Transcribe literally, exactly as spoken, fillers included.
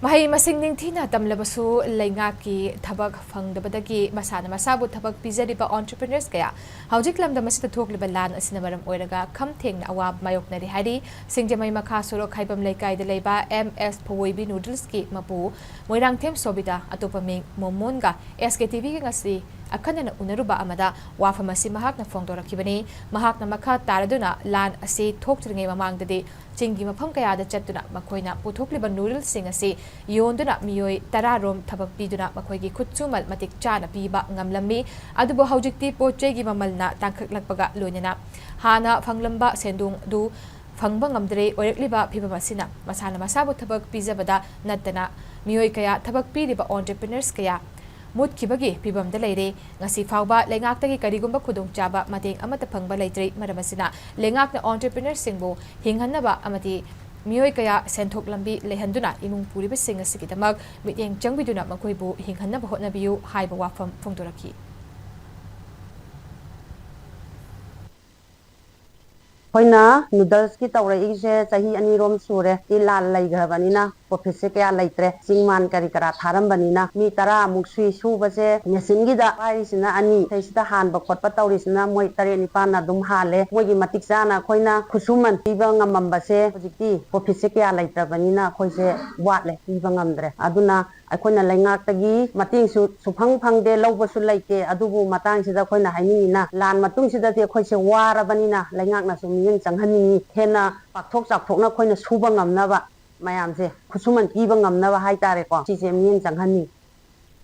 ꯃꯍꯩ ꯃꯁꯤꯡ ꯅꯤꯡꯊꯤꯅ ꯇꯝꯂꯕꯁꯨ ꯂꯩꯉꯥꯛꯀꯤ ꯊꯕꯛ ꯐꯪꯗꯕꯗꯒꯤ ꯃꯁꯥꯅ ꯃꯁꯥꯕꯨ ꯊꯕꯛ ꯄꯤꯖꯔꯤꯕ entrepreneurs ꯀꯌꯥ ꯍꯧꯖꯤꯛ ꯂꯝꯗꯝ ꯑꯁꯤꯗ ꯊꯣꯛꯂꯤꯕ ꯂꯥꯟ ꯑꯁꯤꯅ ꯃꯔꯝ ꯑꯣꯏꯔꯒ ꯈꯝ ꯊꯦꯡꯅ ꯑꯋꯥꯕ ꯃꯥꯌꯣꯛꯅꯔꯤ ꯍꯥꯏꯔꯤ꯫ ꯁꯤꯡꯖꯃꯩ ꯃꯈꯥ ꯁꯣꯔꯣꯛ ꯈꯥꯏꯕꯝ ꯂꯩꯀꯥꯏꯗ ꯂꯩꯕ ꯑꯦꯝ ꯑꯦꯁ ꯐꯋꯣꯏꯕꯤ noodles ꯀꯤ ꯃꯄꯨ ꯃꯣꯏꯔꯥꯡꯊꯦꯝ ꯁꯣꯕꯤꯇꯥ, ꯑꯇꯣꯞꯄ ꯃꯤꯡ ꯃꯣꯃꯣꯟꯒ ꯑꯦꯁ ꯀꯦ ꯇꯤ ꯚꯤ ꯒ ꯉꯁꯤ ꯑꯈꯟꯅꯅ ꯎꯅꯔꯨꯕ ꯑꯃꯗ ꯋꯥꯐꯝ ꯑꯁꯤ ꯃꯍꯥꯛꯅ ꯐꯣꯡꯗꯣꯔꯛꯈꯤꯕꯅꯤ꯫ ꯃꯍꯥꯛꯅ ꯃꯈꯥ ꯇꯥꯔꯗꯨꯅ ꯂꯥꯟ ꯑꯁꯤ ꯊꯣꯛꯇ꯭ꯔꯤꯉꯩ ꯃꯃꯥꯡꯗꯗꯤ ꯆꯤꯡꯒꯤ ꯃꯐꯝ ꯀꯌꯥꯗ ꯆꯠꯇꯨꯅ ꯃꯈꯣꯏꯅ ꯄꯨꯊꯣꯛꯂꯤꯕ noodles ꯁꯤꯡ ꯑꯁꯤ ꯌꯣꯟꯗꯨꯅ ꯃꯤꯑꯣꯏ ꯇꯔꯥ ꯔꯣꯝ ꯊꯕꯛ ꯄꯤꯗꯨꯅ ꯃꯈꯣꯏꯒꯤ ꯈꯨꯠꯁꯨꯃꯜ ꯃꯇꯤꯛ ꯆꯥꯅ ꯄꯤꯕ ꯉꯝꯂꯝꯃꯤ꯫ ꯑꯗꯨꯕꯨ ꯍꯧꯖꯤꯛꯇꯤ ꯄꯣꯠ ꯆꯩꯒꯤ ꯃꯃꯜꯅ ꯇꯥꯡꯈꯠꯂꯛꯄꯒ ꯂꯣꯏꯅꯅ ꯍꯥꯟꯅ ꯐꯪꯂꯝꯕ ꯁꯦꯟꯗꯣꯡ ꯑꯗꯨ ꯐꯪꯕ ꯉꯝꯗ꯭ꯔꯦ꯫ ꯑꯣꯏꯔꯛꯂꯤꯕ ꯐꯤꯕꯝ ꯑꯁꯤꯅ ꯃꯁꯥꯅ ꯃꯁꯥꯕꯨ ꯊꯕꯛ ꯄꯤꯖꯕꯗ ꯅꯠꯇꯅ ꯃꯤꯑꯣꯏ ꯀꯌꯥ, ꯊꯕꯛ ꯄꯤꯔꯤꯕ entrepreneurs ꯀꯌꯥ ꯃꯨꯠꯈꯤꯕꯒꯤ ꯐꯤꯕꯝꯗ ꯂꯩꯔꯦ꯫ ꯉꯁꯤ ꯐꯥꯎꯕ ꯂꯩꯉꯥꯛꯇꯒꯤ ꯀꯔꯤꯒꯨꯝꯕ ꯈꯨꯗꯣꯡꯆꯥꯕ ꯃꯇꯦꯡ ꯑꯃꯠꯇ ꯐꯪꯕ ꯂꯩꯇ꯭ꯔꯤ꯫ ꯃꯔꯝ ꯑꯁꯤꯅ ꯂꯩꯉꯥꯛꯅ entrepreneurs ꯁꯤꯡꯕꯨ ꯍꯤꯡꯍꯟꯅꯕ ꯑꯃꯗꯤ ꯃꯤꯑꯣꯏ ꯀꯌꯥ ꯁꯦꯟꯊꯣꯛ ꯂꯝꯕꯤ ꯂꯩꯍꯟꯗꯨꯅ ꯏꯃꯨꯡ ꯄꯨꯔꯤꯕꯁꯤꯡ ꯑꯁꯤꯒꯤꯗꯃꯛ ꯃꯤꯠꯌꯦꯡ ꯆꯪꯕꯤꯗꯨꯅ ꯃꯈꯣꯏꯕꯨ ꯍꯤꯡꯍꯟꯅꯕ ꯍꯣꯠꯅꯕꯤꯌꯨ ꯍꯥꯏꯕ ꯋꯥꯐꯝ ꯐꯣꯡꯗꯣꯔꯛꯈꯤ꯫ ꯑꯩꯈꯣꯏꯅ noodles ꯀꯤ ꯇꯧꯔꯛꯏꯁꯦ ꯆꯍꯤ ꯑꯅꯤꯔꯣꯝ ꯁꯨꯔꯦ꯫ ꯁꯤ ꯂꯥꯟ ꯂꯩꯈ꯭ꯔꯕꯅꯤꯅ profit ꯁꯦ ꯀꯌꯥ ꯂꯩꯇ꯭ꯔꯦ꯫ ꯆꯤꯡ ꯃꯥꯟ ꯀꯔꯤ ꯀꯔꯥ ꯊꯥꯔꯝꯕꯅꯤꯅ ꯃꯤ ꯇꯔꯥꯃꯨꯛ ꯁꯨꯏ꯫ ꯁꯨꯕꯁꯦ machine ꯒꯤꯗ ꯄꯥꯏꯔꯤꯁꯤꯅ ꯑꯅꯤ, ꯁꯤꯗꯩꯁꯤꯗ ꯍꯥꯟꯕ ꯈꯣꯠꯄ ꯇꯧꯔꯤꯁꯤꯅ ꯃꯣꯏ ꯇꯔꯦꯠ ꯅꯤꯄꯥꯟꯅ ꯑꯗꯨꯝ ꯍꯥꯜꯂꯦ꯫ ꯃꯣꯏꯒꯤ ꯃꯇꯤꯛ ꯆꯥꯅ ꯑꯩꯈꯣꯏꯅ ꯈꯨꯠꯁꯨꯃꯟ ꯄꯤꯕ ꯉꯝꯃꯝꯕꯁꯦ ꯍꯧꯖꯤꯛꯇꯤ profit ꯁꯦ ꯀꯌꯥ ꯂꯩꯇ꯭ꯔꯕꯅꯤꯅ ꯑꯩꯈꯣꯏꯁꯦ ꯋꯥꯠꯂꯦ, ꯄꯤꯕ ꯉꯝꯗ꯭ꯔꯦ꯫ ꯑꯗꯨꯅ ꯑꯩꯈꯣꯏꯅ ꯂꯩꯉꯥꯛꯇꯒꯤ ꯃꯇꯦꯡꯁꯨ ꯁꯨꯐꯪ ꯐꯪꯗꯦ, ꯂꯧꯕꯁꯨ ꯂꯩꯇꯦ꯫ ꯑꯗꯨꯕꯨ ꯃꯇꯥꯡꯁꯤꯗ ꯑꯩꯈꯣꯏꯅ ꯍꯥꯏꯅꯤꯡꯉꯤꯅ ꯂꯥꯟ ꯃꯇꯨꯡꯁꯤꯗꯗꯤ ꯑꯩꯈꯣꯏꯁꯦ ꯋꯥꯔꯕꯅꯤꯅ ꯂꯩꯉꯥꯛꯅꯁꯨ ꯃꯤꯠꯌꯦꯡ ꯆꯪꯍꯟꯅꯤꯡꯉꯤ꯫ ꯍꯦꯟꯅ ꯄꯥꯛꯊꯣꯛ ꯆꯥꯎꯊꯣꯛꯅ ꯑꯩꯈꯣꯏꯅ ꯁꯨꯕ ꯉꯝꯅꯕ, ꯃꯌꯥꯝꯁꯦ ꯈꯨꯠꯁꯨꯃꯟ ꯄꯤꯕ ꯉꯝꯅꯕ ꯍꯥꯏꯇꯥꯔꯦꯀꯣ, ꯁꯤꯁꯦ ꯃꯤꯠꯌꯦꯡ ꯆꯪꯍꯟꯅꯤꯡꯉꯤ꯫